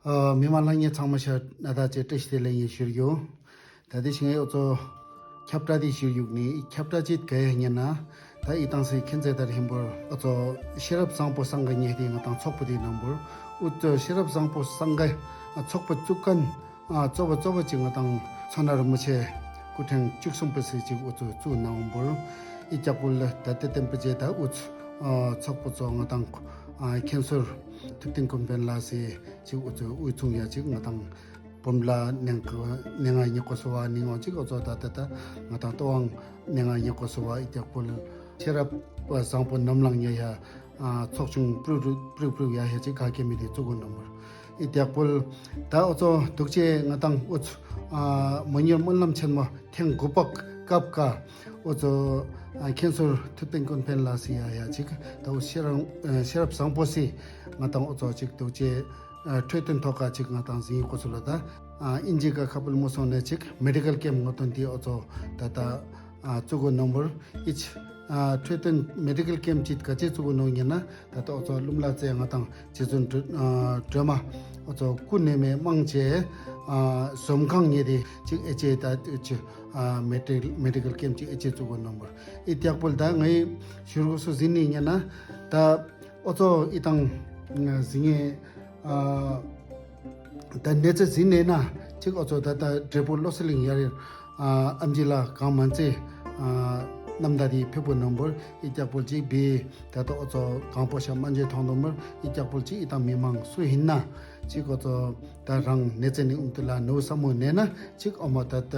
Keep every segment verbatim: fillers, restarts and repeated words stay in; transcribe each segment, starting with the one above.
ཨ། མི་མང་ལྷན་རྒྱས་ཚང་མ་ཤ་ན་ད་ཅེ་བཀྲ་ཤིས་བདེ་ལེགས་ངས་ཞུ་རྒྱུ། ད་དེ་ཞིང་ཨེ་ཨོ་ཚོ་ཁྱབ་བསྒྲགས་དེ་ཞུ་རྒྱུ་ནི་ཁྱབ་བསྒྲགས་ཅིག་ག་ཡ་ཉན་ན། ད་ཨི་ཏང་སི་ཁེན་ཚེ་དར་ཧིན་པོར་ཨོ་ཚོ་ཤེས་རབ་བཟང་པོ་སང་ག་ཉེ་དེ་ང་དང་ཚོགས་པ་དེ་ནང་པོར་ཨུ་ཚོ་ཤེས་རབ་བཟང་པོ་སང་ག་ཚོགས་པ་བཙུགས་མཁན། ཨ། གཙོ་བོ་གཙོ་བོ་ཅིག་ང་དང་མཚོ་སྣ་རིན་པོ་ཆེ་སྐུ་ཕྲེང་བཅུ་གསུམ་པ་སི་ཅིག་ཨུ་ཚོ་བཙུགས་གནང་བོར། ཨི་ཀྱག་པུལ་ད་ལྟ་བསྟན་པ་ཅེ་ད་ཨུ་ཚོ་ཚོགས་པ་ཚོ་ང་དང་ཨ་མཁན་ཟུར་ཐུབ་བསྟན་ཀུན་ཕན་ལགས་སི་ཅིག་ཨུ་ཚོ་དབུས་གཙང་ཡ་ཅིག་ང་དང་བུམ་ལ་ནང་གི་ནང་ང་ཉེ་གོ་སོ་བ་ནིང་བ་ཅིག་ཨུ་ཚོ་ད་ལྟ་ད་ང་དང་ལྟོ་ཝང་ནང་ང་ཉེ་གོ་སོ་བ་ཨི་ཀྱག་པུལ་ཤེས་རབ་བཟང་པོ་ནམ་ལངས་ཉེ་ཡ། ཨ། ཚོགས་ཆུང་པྲུག་པྲུག་པྲུག་པྲུག་ཡ་ཧེ་ཅིག་ག་གེ་མི་དེ་བཙུགས་དགོས་ནོ་མོར། ཨི་ཀྱག་པུལ་ད་ཨོ་ཚོ་འདུག་ཅེ་ང་དང་ཨུ་ཚོ་ཨ་མོ་ཉོར་སྨོན་ལམ་ཆེན་མོ་ཐེངས་དགུ་པ་སྐབས་ཀ་ཨོ་ཚོ་ཨ་མཁན་ཟུར་ཐུབ་བསྟན་ཀུན་ཕན་ལགས་སི་ཡ་ཡ་ཅིག་ད་ཨུ་ཤེས་རབ་ཨ་ཤེས་རབ་བཟང་པོ་སི་ང་དང་ཨོ་ཚོ་ཅིག་འདུག་ཅེ་ཨ་འཕྲོད་བསྟེན་ཐོག་ཁ་ཅིག་ང་དང་ཟིན་ཡིག་སྐོར་སུ་ལ་ད་ཨ་ཨིན་ཇི་ཀ་ཁ་པུལ་མོ་སོང་ནས་ཅིག་མེ་ཌི་ཀལ་ཀེམ་ངོ་དོན་དེ་ཨོ་ཚོ་ད་ད། ཨ་བཙུགས་དགོས་ནོ་མོར་ཨི་ཆ། ཨ་འཕྲོད་བསྟེན་མེ་ཌི་ཀལ་ཀེམ་ཅིག་ག་ཅེ་བཙུགས་དགོས་ནོ་ཉན་ན། ད་ལྟ་ཨོ་ཚོ་ལུམ་ལ་ཙེ་ང་དང་རྗེ་བཙུན་སྒྲོལ་ཨ་སྒྲོལ་མ་ཨོ་ཚོ་སྐུ་ནེ་མེ་མང་ཆེ་ཨ་ཟོམ་ཁང་ཉེ་དེ་ཅིག་ཨེ་ཅེ་ད་ཨེ་ཅེ་ཨ་མེ་ཌི་མེ་ཌི་ཀལ་ཀེམ་ཅིག་ཨེ་ཅེ་བཙུགས་དགོས་ནོ་མོར། ཨི་ཀྱག་པུལ་ད་ངའི་ཞུ་རུ་སུ་ཟིན་ནི་ཉན་ན་ད་ཨོ་ཚོ་ཨི་དང་ཟིན་ངེ་ཨ། ད་གནས་ཚུལ་ཟིན་ནས་ན་ཅིག་ཨོ་ཚོ་ད་ལྟ་འབྲས་སྤུངས་བློ་གསལ་གླིང་ཡར་ཨ་ཨམ་ཆི་ལ་གང་མ་ཚེ་ཨ་རྣམ་ཐར་དེ་ཕེབས་པོ་ནོ་མོར་ཨི་ཀྱག་པུལ་ཅིག་བི་ད་ལྟ་ཨོ་ཚོ་གང་པོ་ཤ་མ་འཇོས་ཐོང་ནོ་མོར་ཨི་ཀྱག་པུལ་ཅིག་ཨི་དང་མི་མང་སུ་ཡིན་ན་ཅིག་ཨོ་ཚོ་ད་རང་གནས་ཚུལ་ནི་ཨུམ་དུ་ལ་ནུ་ས་མོ་ནས་ན་ཅིག་ཨོ་མོ་ད་ལྟ་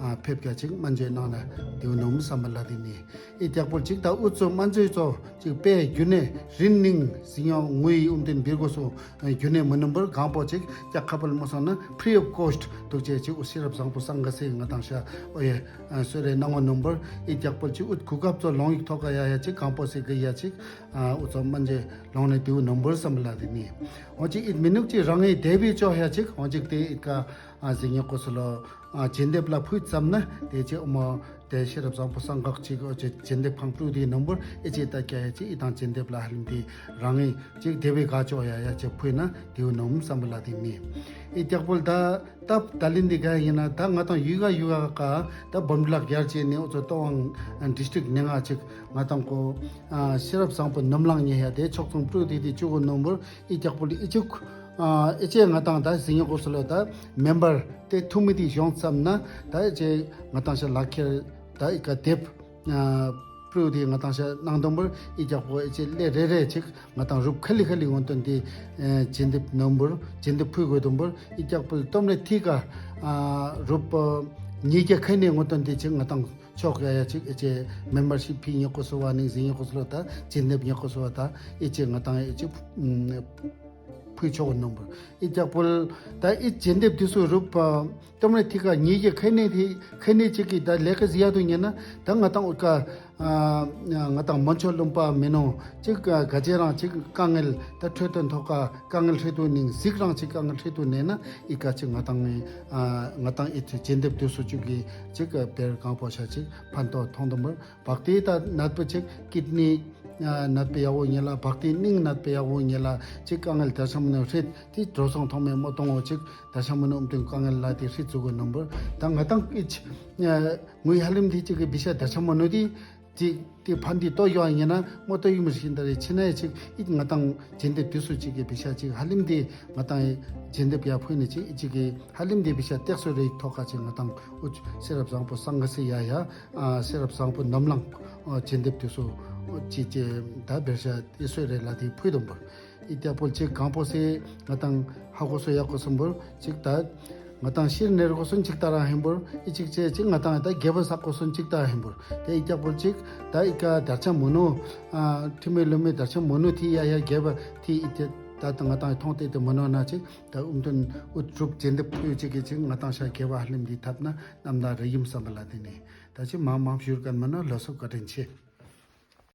ཨ་ཕེབས་ཀྱ་ཅིག་མ་འཇོས་གནང་ན་དེའུ་ནོ་མོ་བསམ་པ་ལ་དེ་ནི། ཨི་ཀྱག་པུལ་ཅིག་ད་ཨུ་ཚོ་མ་འཛོལ་ཚོ་ཅིག་པའི་རྒྱུ་ནས་རིན་ནིང་ཟིན་ཡང་ངུ་ཡི་ཨུམ་ཏིན་འབིར་གོ་སོ་རྒྱུ་ནས་མི་ནུམ་པར་གང་པོ་ཅིག་ཀྱག་ཁ་པལ་མོ་སོང་ན་ཕི་རི་ཨོཕ་ཀོ་སྟ་འདུག་ཅེ་ཅིག་ཨུ་ཤེས་རབ་བཟང་པོ་སང་ག་སེ་ང་དང་ཤ་ཨོ་ཡེ་སོ་རེ་ནང་ངོ་ནུམ་པར་ཨི་ཀྱག་པུལ་ཅིག་ཨུ་གུ་ཀབ་ཚོ་ལོང་ཡིག་ཐོག་ག་ཡ་ཡ་ཅིག་གང་པོ་སེ་གི་ཡ་ཅིག་ཨུ་ཚོ་མ་འཛོལ་ལོང་ནས་དེའུ་ནུམ་པར་བསམ་པ་ལ་དེ་ནི་འོ་ཅིག་ཨི་མི་ནུག་ཅིག་རང་ངི་དེ་བི་ཅོ་ཡ་ཅིག་འོ་ཅིག་དེ་ཨི་ཀ་ཨ་ཟིན་ཉེ་ཀོ་སོ་ལོ། ཨ་རྗེས་འདེབས་ལ་ཕུལ་ཙམ་ན་དེ་ཅི་ཨོ་མོ་དེ་ཤེས་རབ་བཟང་པོ་སང་གག་ཅིག་ཨོ་ཅེ་རྗེས་འདེབས་ཁང་པུ་དེའི་ནང་པོར་ཨེ་ཅེ་ད་ཀྱ་ཡ་ཅིག་ཨི་དང་རྗེས་འདེབས་ལ་ཧ་ལམ་དེ་རང་ངེ་ཅིག་དེ་བའི་ག་ཅོ་ཡ་ཡ་ཅེ་ཕུལ་ན་དེའུ་ནོམ་བསམ་པ་ལ་དེ་མི་ཨི་ཀྱག་པོལ་ད་ད་ད་ལིན་དེ་ག་ཡིན་ན་ད་ང་དང་ཡུ་ག་ཡུ་ག་ག་ད་བམ་ལག་རྒྱར་ཅེ་ནི་ཨོ་ཚོ་ཏོ་ཝང་ཌི་སི་ཊིག་ནེ་ང་ཅིག་ང་དང་ཀོ་ཨ་ཤེས་རབ་བཟང་པོ་ནོམ་ལང་ཉེ་ཡ་དེ་ཕྱོགས་མཚུངས་པུ་དེ་དེ་ཅུ་གོ་ནོམ་པོར་ཨི་ཀྱག་པོལ་ཨི་ཅུག་ཨ་ཨེ་ཅེ་ང་དང་ད་ཟིང་ཡོ་གོ་སོ་ལོ་ད་མེམ་བར་དེ་ཐུ་མི་དེ་ཡོང་ཙམ་ན་ད་ཨེ་ཅེ་ང་དང་ཤ་ལག་ཁྱེར་ད་ཨི་ཀ་དེབ་ཨ་པྲུ་དེ་ང་དང་ཤ་ནང་དོམ་བར་ཨི་ཀྱག་པོ་ཨེ་ཅེ་ལེ་རེ་རེ་ཅིག་ང་དང་རུབ་ཁ་ལི་ཁ་ལི་ངོ་དོན་དེ་ཨེ་རྗེས་འདེབས་ནོམ་བར་རྗེས་འདེབས་ཕུལ་དགོས་དོམ་བར་ཨི་ཀྱག་པོ་ལ་ཏོམ་རེ་ཐི་ཀ་ཨ་རུབ་ཉིས་བརྒྱ་ཁ་ནས་ངོ་དོན་དེ་ཅིག་ང་དང་ཕྱོགས་ཡ་ཡ་ཅིག་ཨེ་ཅེ་མེམ་བར་ཤིབ་ཕི་ཉེ་གོ་སོ་བ་ནིང་ཟིང་ཉེ་གོ་སོ་ལོ་ད་རྗེས་འདེབས་ཉེ་གོ་སོ་བ་ད་ཨེ་ཅེ་ང་དང་ཨེ་ཅེ་ཕུལ་ཆོག་ནོམ་བར་ཨི་ཀྱག་པོལ་ད་ཨི་རྗེས་འདེབས་དུས་སུ་རུབ་ཏོམ་རེ་ཐི་ཀ་ཉིས་ཀྱི་ཁ་ནས་དེ་ཁ་ནས་ཅིག་གི་ད་ལས་ཀ་ཟི་ཡ་དུ་ཉན་ན་ད་ང་དང་ཨུ་ཀ་ང་དང་མོན་ཆོ་ལུམ་པ་མི་ནོ་ཅིག་ག་ཅེ་རང་ཅིག་དཀའ་ངལ་ད་འཕྲོད་དོན་ཐོག་ཀ་དཀའ་ངལ་འཕྲད་དུ་ནིང་གཟིགས་རང་ཅིག་དཀའ་ངལ་འཕྲད་དུ་ནས་ན་ཨི་ཀ་ཅིག་ང་དང་ང་དང་ཨི་ཐུ་རྗེས་འདེབས་དུས་སུ་ཅིག་གི་ཅིག་བེར་གང་པོ་ཤ་ཅིག་ཕན་ཐོགས་མཐོང་དུ་མར། བག་དེ་ད་ནད་པ་ཅིག་ཀིད་ནི་ནད་པ་ཡག་པོ་ཉེ་ལ་བག་དེ་སྙིང་ནད་པ་ཡག་པོ་ཉེ་ལ་ཅིག་དཀའ་ངལ་དར་ཆ་མི་ནོ་ཧྲིད་དེ་འགྲོ་སོང་ཐོག་མེད་མོ་གཏོང་འོ་ཅིག་དར་ཆ་མི་ནོ་ཨུམ་ཏུན་དཀའ་ངལ་ལ་དེ་ཧྲིད་བཙུགས་དགོས་ནོམ་བར་ད་ང་དང་ཨི་ཆ་ངུ་ཧ་ལམ་དེ་ཅིག་གི་བི་ཤ་དར་ཆ་མི་ནོ་དེ་དེ་དེ་ཕན་དེ་ཏོ་ཡོ་ཉེ་ན་མོ་ཏོ་ཡུ་མི་ཤིན་ད་རེ་ཕྱི་ནས་ཅིག་ཨི་ང་དང་རྗེས་འདེབས་དུས་སུ་ཅིག་གི་བི་ཤ་ཅིག་ཧ་ལམ་དེ་ང་དང་རྗེས་འདེབས་ཡ་ཕུལ་ནི་ཅིག་ཨི་ཅིག་གི་ཧ་ལམ་དེ་བི་ཤ་སྟེགས་སུ་རེ་ཐོག་ཁ་ཅིག་ང་དང་ཨུ་ཤེས་རབ་བཟང་པོ་སང་ག་སེ་ཡ་ཡ། ཨ་ཤེས་རབ་བཟང་པོ་ནམ་ལངས་ཨ་རྗེས་འདེབས་དུས་སུ་ཅི་ཅི་ད་བེར་ཤ་ཨི་སོས་རེ་ལ་དེ་ཕུལ་དུམ་བར་ཨི་ཏྱ་ཕོལ་ཅིག་གང་པོ་སེ་ང་དང་ཧ་གོ་སོ་ཡག་གོ་སོམ་བར་ཅིག་ད་ང་དང་ཤེར་ནེར་གོ་སོན་ཅིག་ད་རང་ཧེམ་བར་ཨི་ཅིག་ཅེ་ཅིག་ང་དང་ད་རྒྱལ་བ་ས་གོ་སོན་ཅིག་ད་ཧེམ་བར་དེ་ཨི་ཏྱ་ཕོལ་ཅིག་ད་ཨི་ཀ་དར་ཆ་མོ་ནོ་ཨ་ཁྲི་མེ་ལོ་མེ་དར་ཆ་མོ་ནོ་ཐི་ཡ་ཡ་རྒྱལ་བ་ཐི་ཨི་ཏྱ་ད་ད་ང་དང་མཐོང་ཏེ་ཏེ་མོ་ནོ་ན་ཅིག་ད་ཨུམ་དོན་ཨུ་གྲུབ་རྗེས་འདེབས་ཕུལ་ཅིག་གི་ཅིག་ང་དང་ཤ་རྒྱལ་བ་ཧ་ལམ་འདི་ཐབ་ན་ནམ་ད་རེ་ཡིམ་བསམ་པ་ལ་དེ་ནི། ད་ཅི་མང་མང་བཞུར་ཀན་མ་ན་ལ་སོ་བཀའ་དྲིན་ཆེ།